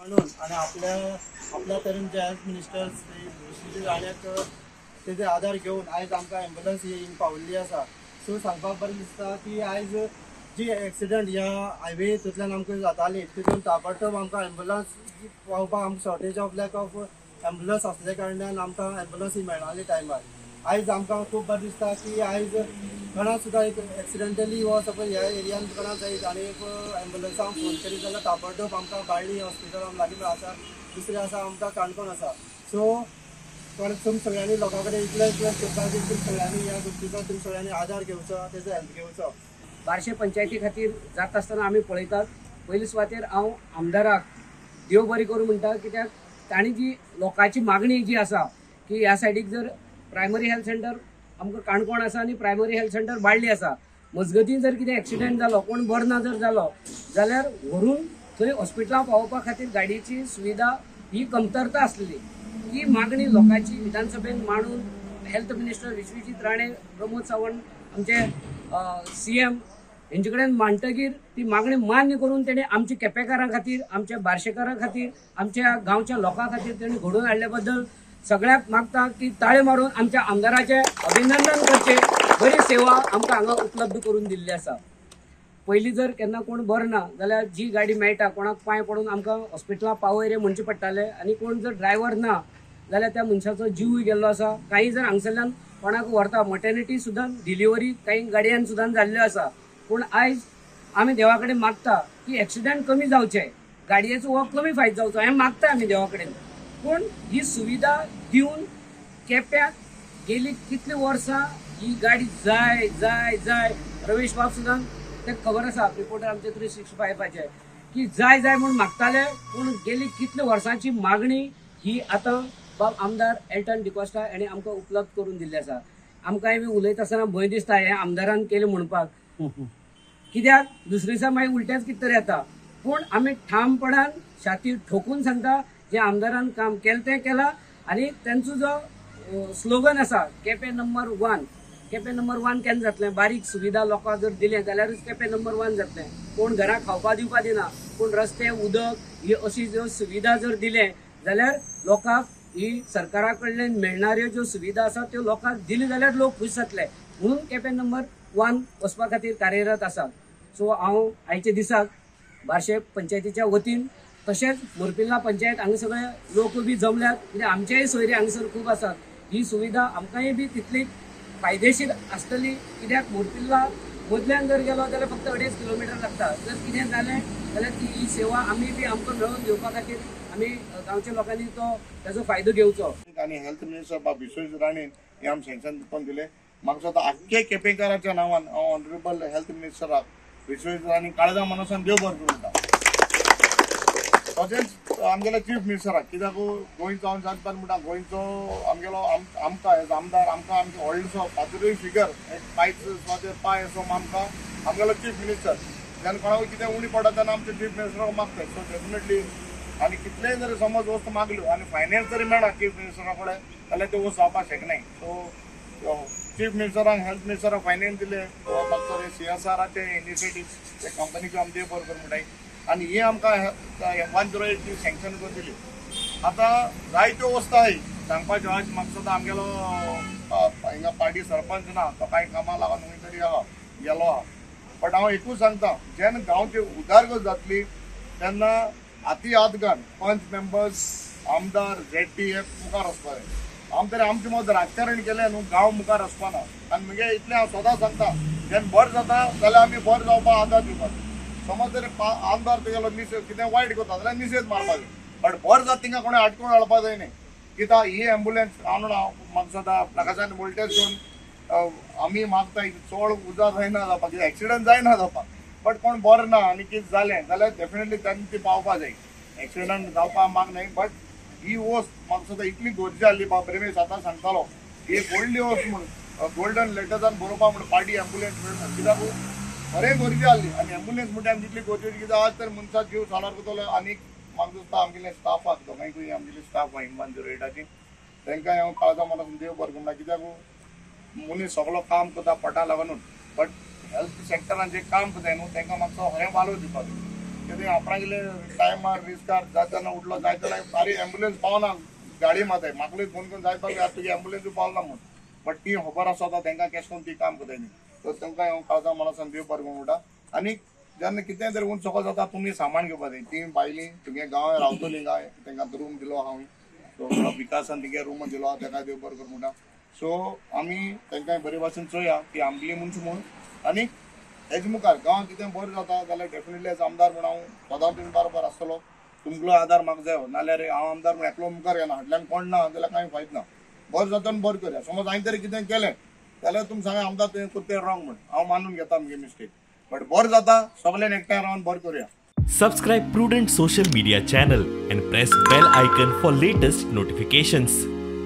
म्हणून आनी आपल्या आपल्या तरेन जे हेल्थ मिनिस्टर श्री विश्वजीत राणेक तेजे आदार घेवन आयज आमकां एम्बुलन्स ही हिंग पावल्ली आसा. सो सांगपाक बरें दिसता की आयज जी एक्सिडंट ह्या हायवे हितूंतल्यान आमकां जाताली तितून ताबडतोब आमकां एम्बुलन्स पावपाक आमकां shortage of lack of ambulance आसल्या कारणान आमकां एम्बुलन्स ही मेळनाली टायमार. आयज आमकां खूब बरें दिसता की आयज कोणा सुद्दां एक एक्सिडंटली हो सपोज ह्या एरियान कोणा जायत आनी एक एम्बुलन्साक फोन करीत जाल्यार ताबडतोब आमकां बाळ्ळी हॉस्पिटल लागीं आसा, दुसरें आसा आमकां काणकोण आसा. सो तुमी सगळ्यांनी लोकां कडेन इतलें रिक्वेस्ट करता की तुमी सगळ्यांनी ह्या गोश्टीचो तुमी सगळ्यांनी आदार घेवचो, तेजो हेल्प घेवचो. बार्शे पंचायती खातीर जाता आसतना आमी पळयतात पयले सुवातेर हांव आमदाराक देव बरें करूं म्हणटा, कित्याक तांणी जी लोकांची मागणी जी आसा की ह्या सायडीक जर प्रायमरी हेल्थ सेंटर आमकां काणकोण आसा आनी प्रायमरी हेल्थ सेंटर बाळ्ळी आसा, मजगतीं जर कितें एक्सिडंट जालो, कोण बरो ना जर जालो जाल्यार व्हरून थंय हॉस्पिटलां पावोवपा खातीर गाडयेची सुविधा ही कमतरता आसलेली. ही मागणी लोकांची विधानसभेन मांडून हेल्थ मिनिस्टर विश्वजीत राणे, प्रमोद सावंत आमचे CM हेंचे कडेन मांडटगीर ती मागणी मान्य करून तेणी आमच्या केपेकारां खातीर, आमच्या बार्शेकारां खातीर, आमच्या गांवच्या लोकां खातीर तेणी घडोवन हाडल्या बद्दल सगळ्याक मागता की ताळे मारून आमच्या आमदाराचें अभिनंदन करचें. बरी सेवा आमकां हांगा उपलब्ध करून दिल्ली आसा. पयलीं जर केन्ना कोण बरो ना जाल्यार जी गाडी मेळटा कोणाक पांय पडून आमकां हॉस्पिटलां पावय रे म्हणचें पडटालें आनी कोण जर ड्रायव्हर ना जाल्यार त्या मनशाचो जिवूय गेल्लो आसा. काही जर हांगसरल्यान कोणाक व्हरता मटर्निटी सुद्दां डिलिव्हरी काही गाडयान सुद्दां जाल्ल्यो आसा. पूण आयज आमी देवा कडेन मागता की एक्सिडंट कमी जावचे, गाडयेचो हो कमी फायदो जावचो हें मागता आमी देवा कडेन. पूण ही सुविधा दिवन केप्याक गेली कितली वर्सां ही गाडी जाय जाय जाय, रमेश बाब सुद्दां तें खबर आसा, रिपोर्टर आमचे 365 की जाय जाय म्हूण मागताले, पूण गेली कितले वर्सांची मागणी ही आतां बाब आमदार एल्टन डिकोस्टा हाणें आमकां उपलब्ध करून दिल्ली आसा. आमकांय बी उलयता आसतना भंय दिसता हें आमदारान केलें म्हणपाक, कित्याक दुसरे दिसा मागीर उलटेंच कितें तरी येता. पूण आमी ठामपणान छाती ठोकून सांगता जे आमदारान काम केलें तें केलां आनी तेंचो जो स्लोगन आसा केपें नंबर 1, केपें नंबर 1 केन्ना जातलें? बारीक सुविधा लोकांक जर दिलें जाल्यारूच केपें नंबर 1 जातलें. कोण घरां खावपा दिवपा दिना, पूण रस्ते उदक ही अशी ज्यो सुविधा जर दिलें जाल्यार लोकांक ही सरकारा कडल्यान मेळणाऱ्यो ज्यो सुविधा आसा त्यो लोकांक दिल्यो जाल्यार लोक खूश जातले म्हणून केपें नंबर 1 वचपा खातीर कार्यरत आसा. सो हांव आयच्या दिसाक बार्शे पंचायतीच्या वतीन तशेंच मोरपिर्ला पंचायत हांगा सगळे लोक बी जमल्यात, कित्याक आमचेय सोयरे हांगासर खूब आसात. ही सुविधा आमकांय बी तितली फायदेशीर आसतली, कित्याक मोरपिर्ला मदल्यान जर गेलो जाल्यार फक्त 2.5 किलोमिटर लागता. जर कितें जालें जाल्यार ती ही सेवा आमी बी आमकां मेळोवन घेवपा खातीर आमी गांवच्या लोकांनी तो ताजो फायदो घेवचो. आनी हेल्थ मिनिस्टर बाब विश्वजीत राणे हे आम सँक्शन करून दिले. म्हाका दिसता आख्खे केपेंकाराच्या नांवान हांव ऑनरेबल हेल्थ मिनिस्टराक विश्वजीत राणे काळजा मनासान देव बरें करूं म्हणटा. तशेंच आमगेल्या चीफ मिनिस्टराक, कित्याक गोंयचो हांव जाणपाक म्हणटा, गोंयचो आमगेलो आमकां एज आमदार आमकां आमचो व्हडलोसो फादरूय फिगर एक पायच सुवातेर पांय असो आमकां आमगेलो चीफ मिनिस्टर जेन्ना कोणाकूय कितें उणी पडटा तेन्ना आमच्या चीफ मिनिस्टराक मागता. सो डेफिनेटली आनी कितलेय जरी समज वस्त मागल्यो आनी फायनान्स जरी मेळना चीफ मिनिस्टरा कडेन जाल्यार त्यो वस्त जावपाक शकनाय. सो चीफ मिनिस्टरान हेल्थ मिनिस्टराक फायनान्स दिले, म्हाका CSRाचे इनिशिएटीव ते कंपनीक आमी देव बरें करूं म्हणटाय आनी ही आमकां 108 सँक्शन करून दिली. आतां जायत्यो वस्तू आहाय सांगपाच्यो. आज म्हाका दिसता आमगेलो हिंगा पार्टी सरपंच ना, तो कांय कामां लागून खंय तरी आहा गेलो आहा. बट हांव एकूच सांगता, जेन्ना गांवची उदरगत जातली तेन्ना हाती हात घाल पंच मेंबर्स, आमदार, ZP मुखार वचपा जाय. आम तरी आमचें मत राजकारण केलें न्हू गांव मुखार वचपाना. आनी मुगे इतलें हांव सदां सांगता, जेन्ना बरें जाता जाल्यार आमी बरें जावपाक आदार दिवपाक. समज जर आमदार तुगेलो निशेध कितें वायट करता जाल्यार निशेध मारपाक जाय, बट बरें जाता तिंगा कोणें आटकून हाडपा जाय न्ही. कित्याक ही एम्बुलन्स हांव म्हणून म्हाका दिसता प्रकाशान वोल्टेज घेवन आमी मागता चड उजार जायना जावपाक, कित्याक एक्सिडंट जायना जावपाक, बट कोण बरें ना आनी कितें जालें जाल्यार डेफिनेटली तांणी ती पावपा जाय. एक्सिडंट जावपाक माग न्हय, बट ही वस्त म्हाका दिसता इतली गरजे आहली. बाब रमेश आतां सांगतालो ही एक व्हडली वस्त म्हूण गोल्डन लेटर्सान बरोवपा म्हूण पार्टी एम्बुलन्स मेळना, कित्याक खरें गरजे आहली. आनी एम्बुलन्स म्हणटा आमची इतली गरजेची कित्याक आज तर मनशाक जीव सालार करतलो. आनी म्हाका दिसता आमगेले स्टाफाक दोगांयकूय आमगेले स्टाफ आहा 108 तांकां हांव काळजा मनासून देव बरें म्हणटा, कित्याक मनीस सगलो काम करता पोटा लागूनच, बट हेल्थ सेक्टरान जे काम करता न्हू तांकां मातसो खरें वालोर दिवपाक जाय. कितें आपणागेले टायमार रिस्कार जाय तेन्ना उठलो जाय तेन्ना आरे एम्बुलन्स पावना गाडी माताय म्हाका फोन करून जाय पावली तुगे एम्बुलन्सूय पावना म्हूण बट ती खबर आसता तांकां कशें करून ती काम करताय न्ही. सो तांकां हांव काळजा मनासान देव बरें करूं म्हणटा. आनी जेन्ना कितें तरी उंच सकयल जाता तुमी सामान घेवपा जाय. ती बायलीं तुगे गांवां रावतलीं काय तांकां रूम दिलो हांवें सो विकासान तुगे रूम दिलो ताका देव बरें करूं म्हणटा. सो आमी तांकां बरे भाशेन चोया की आमगेली मनशां म्हूण आनी हेजे मुखार गांवांत कितें बरें जाता जाल्यार डेफिनेटली एज आमदार म्हूण हांव सदां तुमी बरोबर आसतलो. तुमगेलो आदार म्हाका जायो नाल्यार हांव आमदार म्हूण एकलो मुखार येना फाटल्यान कोण ना जाल्यार कांय फायद ना. बरें जाता बरें करया. समज हांवें तरी कितें केलें जाल्यार तुमी सांगा आमदार तुवें करता रॉंग म्हूण हांव मानून घेता म्हगे मिस्टेक बट बरें जाता सगळ्यान एकठांय रावन बरें करुया. Subscribe Prudent Social Media channel and press bell icon for latest notifications.